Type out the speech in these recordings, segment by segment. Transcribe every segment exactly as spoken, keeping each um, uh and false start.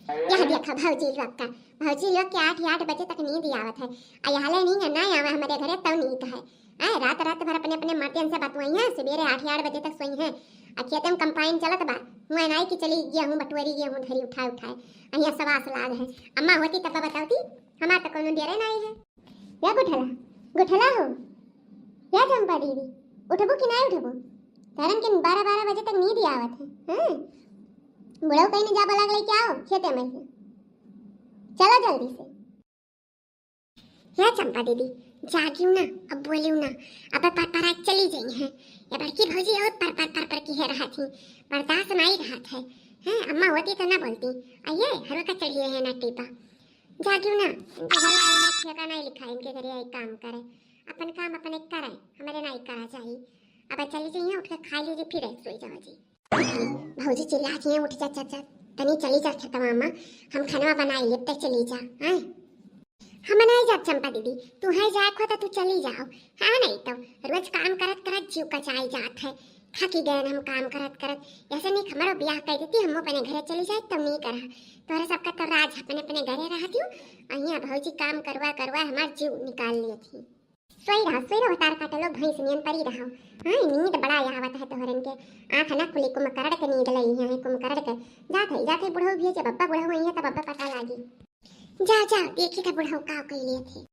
यह देखा भौजी लोग का, भौजी लोग के आठ, आठ बजे तक नींद आवत है। आ यह ले नींद ना आवे हमरे घरे, तब नींद है। आए, रात, रात भर अपने, अपने मर्दन से बतुआई हैं, सवेरे आठ, आठ बजे तक सोई हैं। आ खेते में कंपाइन चलत बा, हुआ नाई कि चली गेहूं बटोरी, गेहूं धरी उठाए, उठाए। अहिया सवास लाग है। अम्मा होती तब बतावती, हमार तो कोनो डेरे नाई है। या गुठला, गुठला हो, या चंपा दीदी, उठबू कि नाई उठबू? तारन के बारह, बारह बजे तक नींद ही आवत है। हाँ, बुढ़ऊ कहीं जा बोला के लेके आओ खेते में से। चलो जल्दी से। हे चंपा दीदी, जागियो ना, अब बोलियो ना, अब पर पर चली जाई हैं। ये बड़की भौजी और पर पर पर पर की है रहा थी, बर्दाश्त नहीं रहा है। हैं, अम्मा होती तो ना बोलती। आइए, हर वक्त चढ़िए है ना टीपा। जागियो ना, इनके घर में ठेका नहीं लिखा, इनके घर आई काम करे, अपन काम अपने करे, हमारे नहीं करा चाहिए। अब चली जाइए, उठ के खा लीजिए, फिर सोई जाओ जी। भौजी चिल्लात हियाँ, "उठ जा, जा, जा, तनी चली जा खेतवा मा, हम खनवा बनाई लेब, तै चली जा।" हैं? हम नाई जाब चंपा दीदी, तुहैं जाए को तो तू चली जाओ। हाँ, नहीं तो रोज काम करत करत जीव कचाई जात है, थकी गए हम काम करत करत। ऐसे नहीं हमारो ब्याह कर देती, हम अपने घरे चली जाए, तब नहीं करा। तोहरे सबका तो राज अपने अपने घरे रहतियो, अहिया भौजी काम करवा करवा हमार जीव निकाल लेत ही। सोई रहा, सोई रहा, तार काटे लोग भैंस नियन परी रहा। हाँ, नींद बड़ा आवत है तोहरन के। आँख ना खुली, कुंभकर्ण के नींद लई है, कुंभकर्ण के। जात है, जात है, बुढ़ऊ भी है, जब अब्बा बुढ़ऊ आई है, तब अब्बा पता लागी। जा, जा, देखी था बुढ़ऊ का कई लिए थे।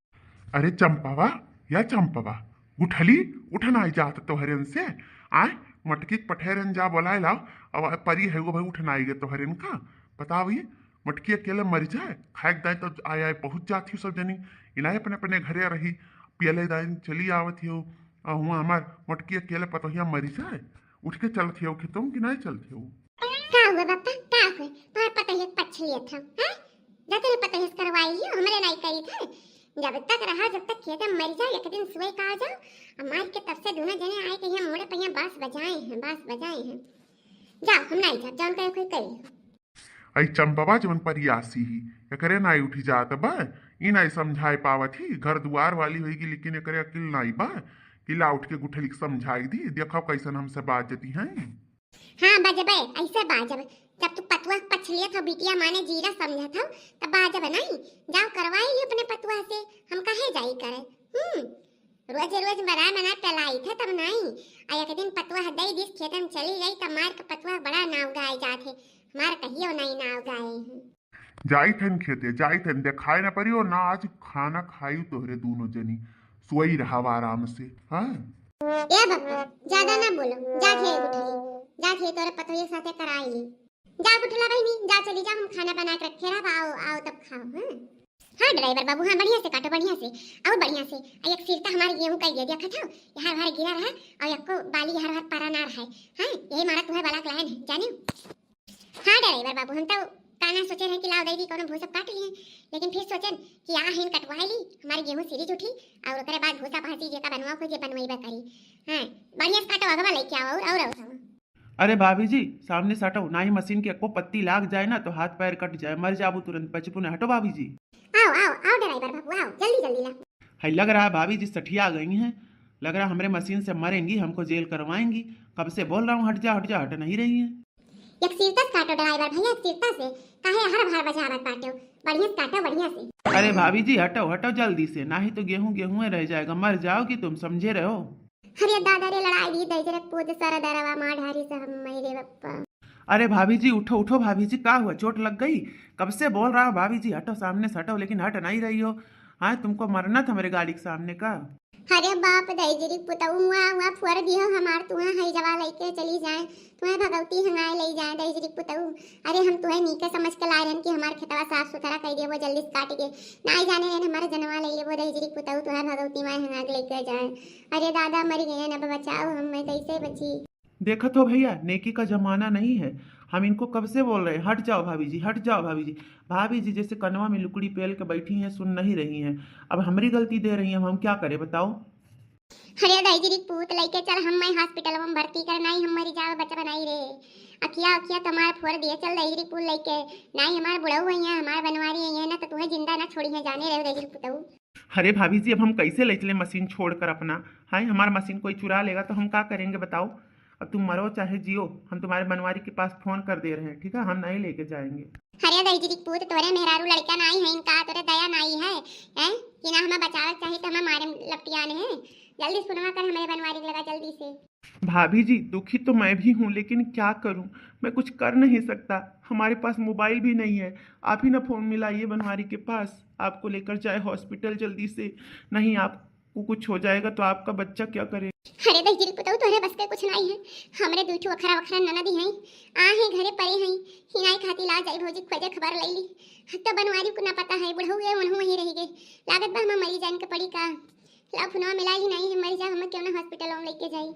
अरे चंपावा, या चंपावा, गुठली, उठ नाई जात तोहरन से। आए, मटकी के पठेरन जा बोलाए लाओ। अब परी है वो भाई, उठ नाई गे तोहरन का। बताओ ये, मटकी अकेले मर जाए, खाए के दाई तो आए आए पहुँच जात ही सब जनी। इनाए अपने अपने घरे रही, पियले दाई चली आवत ही हो। आ हुआ हमार मटकी अकेले पतोहिया मरी जाए, उठ के चलत ही हो खेतों कि नाई चलत ही हो? का हुआ बापा, का हुआ? तोहर पतोहिया के पछ लियत हो, हैं? जाते नहीं पतोहिया से करवाई लियो, हमरे नाई करी थे। जब तक रहा, जब तक खेते में मरी जाओ, एक दिन सुए का आ जाओ। अब मार के तब से दोनों जने आए के यहाँ मोड़े पे यहाँ बांस बजाए हैं, बांस बजाए हैं। जाओ, हम नाई जाब, जौन कहे कोई करी। आई चंपवा जवन परियासी ही, एकरे नाई उठी जात बा, ई नाई समझाए पावत ही। घर दुआर वाली होइगी, लेकिन एकरे अकिल नाई बा कि ला उठ के गुठली के समझाई दी। देखो कैसन हमसे बाजती हैं। हाँ, बजबे, ऐसे बाजब। जब तू पतुआ के पछ लियत हो, बिटिया माने जीरा समझत हो, तब बाजब नहीं। जाओ करवाई ली अपने पतुआ से, हम काहे जाई करे? हम्म, रोज रोज बना बना पिलाई थे तब नहीं। आ एक दिन पतुआ दे दिस खेते में चली गई, तब मार के पतुआ बड़ा नाव गाए जात है। हमार कहियो नहीं नाव गाए हैं। जाई थन खेते, जाई थन, देखाए ना परियो ना, आज खाना खाई तोहरे दोनों जनी, सोई रहा आराम से। हाँ। ए बप्पा, ज्यादा ना बोलो, जा थे गुठली, जा थे तोरे पतोहिया साथे कराई ली। जा गुठला बहिनी, जा चली जा, हम खाना बना के रखे रहा, आओ, आओ तब खाओ, हाँ। हाँ ड्राइवर बाबू, हाँ बढ़िया से काटो, बढ़िया से, और बढ़िया से। आ एक सिरता हमारे गेहूं का ये देखा था, यहाँ हर गिरा रहा, और एक को बाली यहाँ हर परा ना रहा है, हाँ, यही मारा तुम्हें बला लाइन है, जानियो। हाँ ड्राइवर बाबू, हम तो काना सोचे रहे कि लाओ दे दी, कोनो भूसा काट लिए, लेकिन फिर सोचन कि आ हिन कटवा ली, हमारे गेहूं सीरीज उठी, और ओकरे बाद भूसा भासी जे का बनवा को जे बनवाई बा करी। हाँ, बढ़िया से काटो, अगवा लेके आओ, और, और, और, और। अरे भाभी जी, सामने से हटो, ना ही मशीन के एको पत्ती लाग जाए ना तो हाथ पैर कट जाए, मर जाबू तुरंत, बचबू ना। हटो भाभी जी। आओ, आओ, आओ ड्राइवर बाबू, आओ, जल्दी, जल्दी ला। है लग रहा है भाभी जी सठिया गई हैं, लग रहा हमरे मशीन से मरेंगी, हमको जेल करवाएंगी। कब से बोल रहा हूँ हट जा, हट जा, हट नहीं रही है। एक सिरता से काटो ड्राइवर भैया, एक सिरता से, काहे हर भार बजावत बाटे, बढ़िया से काटो, बढ़िया से। अरे भाभी जी हटो, हटो जल्दी से, ना ही तो गेहूं गेहूं रह जाएगा, मर जाओगी तुम, समझे रहो। अरे दादा रे, लड़ाई भी दे जरा पूत सारा दरवा मार ढारी से हम, रे बप्पा। अरे भाभी जी उठो, उठो भाभी जी, का हुआ, चोट लग गई? कब से बोल रहा हूँ भाभी जी हटो, सामने से हटो, लेकिन हट नहीं रही हो। हाँ, तुमको मरना था मेरे गाड़ी के सामने का। अरे बाप, दहिजरी पुतऊ, हुआ, हुआ फोर दियो हमार, तुहा है जवा लेके चली जाए, तुम्हें भगवती हंगाए ले जाए दहिजरी पुतऊ। अरे हम तुम्हें नीके समझ के लाए रहन कि हमार खेतवा साफ सुथरा कर देबो जल्दी से काट के, ना जाने रहन हमारे जनवा ले लेबो दहिजरी पुतऊ, तुम्हें भगवती माए हंगा के लेके जाए। अरे दादा मर गए, अब बचाओ हम, मैं कैसे बची? देखत हो भैया, नेकी का जमाना नहीं है। हम इनको कब से बोल रहे हैं, "हट जाओ भाभी जी, हट जाओ भाभी जी।" भाभी जी जैसे कनवा में लुकड़ी पेल के बैठी हैं, सुन नहीं रही हैं। अब हमरी गलती दे रही हैं, अब हम क्या करें बताओ? अरे दहिजरी पूत, लेके चल हम, मैं हॉस्पिटल में भर्ती कर, नहीं हम मरी जाओ, बच बनाई रे। अखिया, अखिया तुम्हार फोड़ दिए, चल दहिजरी पूत लेके, नहीं हमार बुढ़ऊ है, हमार बनवारी है ना, तो तुम्हें जिंदा ना छोड़ी है, जाने रहे दहिजरी पुतऊ। अरे भाभी जी, अब हम कैसे ले चले मशीन छोड़कर अपना? हाय, हमारा मशीन कोई चुरा लेगा तो हम क्या करेंगे बताओ? अब तुम मरो चाहे जियो, हम तुम्हारे बनवारी के पास फोन कर दे रहे हैं, ठीक है? हम नहीं लेके जाएंगे। अरे दहिजरी के पूत, तोरे मेहरारू लड़का नाई है इनका, तोरे दया नाई है, हैं? कि ना हमें बचावे के चाही तो हमें मारे लपटियाने हैं। जल्दी से फोनवा कर हमरे बनवारी के लगा, जल्दी से। भाभी जी, दुखी तो मैं भी हूँ, लेकिन क्या करूँ, मैं कुछ कर नहीं सकता। हमारे पास मोबाइल भी नहीं है। आप ही ना फोन मिलाइए बनवारी के पास, आपको लेकर जाए हॉस्पिटल जल्दी से। नहीं, आपको कुछ हो जाएगा तो आपका बच्चा क्या करे? अरे दहिजरी पुतऊ, तोहरे बस के कुछ नाई है। हमरे दुई ठो अखरा वखरा ननदी हैं, आ हैं घरे परे हैं, हिनाई खाती ला जाई भौजी खोजे खबर लई ली। तो बनवारी को ना पता है, बुढ़ऊ ये उन्हों वहीं रह गए। लागत बा हम मरी जान के पड़ी का। ला फोनवा मिला ही नहीं है, मरी जा, हम क्यों ना हॉस्पिटल में लेके जाई।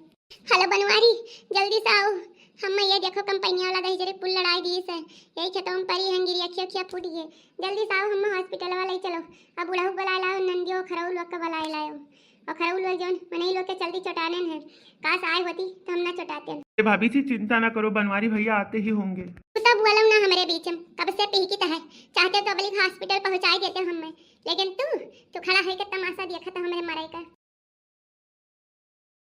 हेलो बनवारी, जल्दी से आओ। हम ये देखो कंपनिया वाला दहिजरी पुल लड़ाई दी से, यही खेतों में परी है, गिरी अखिया अखिया फूट गए। जल्दी से आओ, हम हॉस्पिटल वाला ही चलो। अब बुढ़ऊ बुलाए लाओ, नंदियो खरऊ लोग के बुलाए लाओ। और खरऊ लोग जौन मनई लोग के चलती चोटाने हैं, काश आए होती तो हम ना चोटाते। ए भाभी जी, चिंता ना करो, बनवारी भैया आते ही होंगे। तू तब बोलो ना हमरे बीच में, कब से पीकित है, चाहते तो अबली हॉस्पिटल पहुंचाई देते हमें, लेकिन तू, तू खड़ा है के तमाशा देखत हमरे मरे का।